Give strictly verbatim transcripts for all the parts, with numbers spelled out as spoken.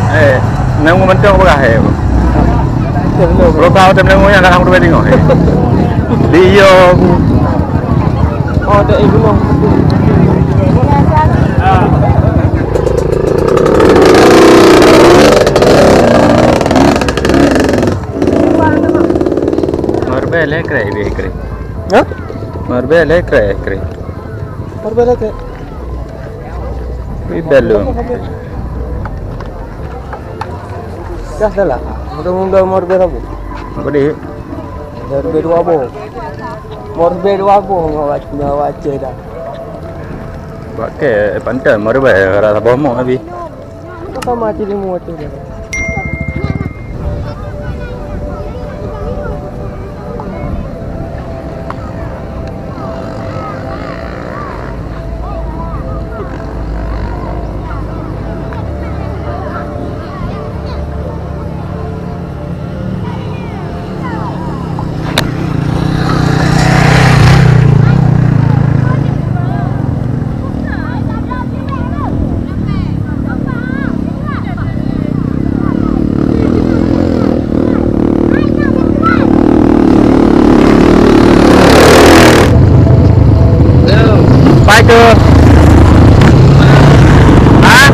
Eh, nang mantong berah, eh. Betul, betul. Kalau kau tak menengok, yang kadang tu tengok, eh. Dia. Oh, tak, eh, belum. Marbel, eh, keren, eh, keren. Hah? Marbel, eh, keren, eh, keren. Marbel, eh, keren. Wih, belum. Dah salah. Mudah-mudahan Marbel apa? Apa dia? Marbel dua boh. Marbel dua boh ngon Aceh dah. Pakai pantai Marbel rasa bomoh habis. Apa mati di muat tu? Pai tu. Ha?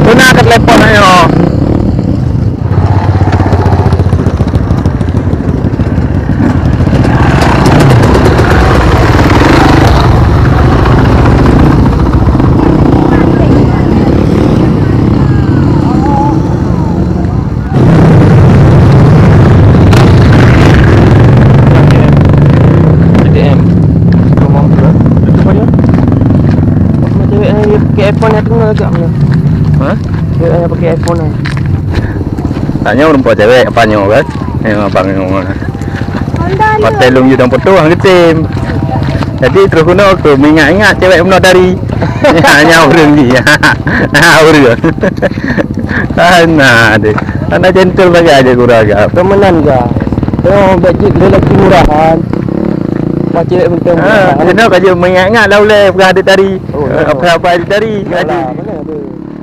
Guna ke telepon ayo. A T M. Rumah tu lah. Rumah cewek yang dia pakai iPhone yang tengah agak mana? Ha? Cewek yang pakai iPhone lah. Tanya rumpok cewek apa nyoe kan? Yang abang nyoe. Pakai lung judang foto hang getem. Jadi terus guna aku mengingat-ingat cewek bunuh dari. Hanya urang ni. Ha urang. Ana deh. Ana gentle bagai aja guru agam. Temenan ga. Tengok baju dia lagi murahan. Macam cewek mentang. Ha, kena kaji mengingat-ingat lah uleh pegang adik tari. Oh, ya. Apa-apa adik tari. Yalah, mana ada.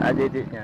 Adik-adiknya.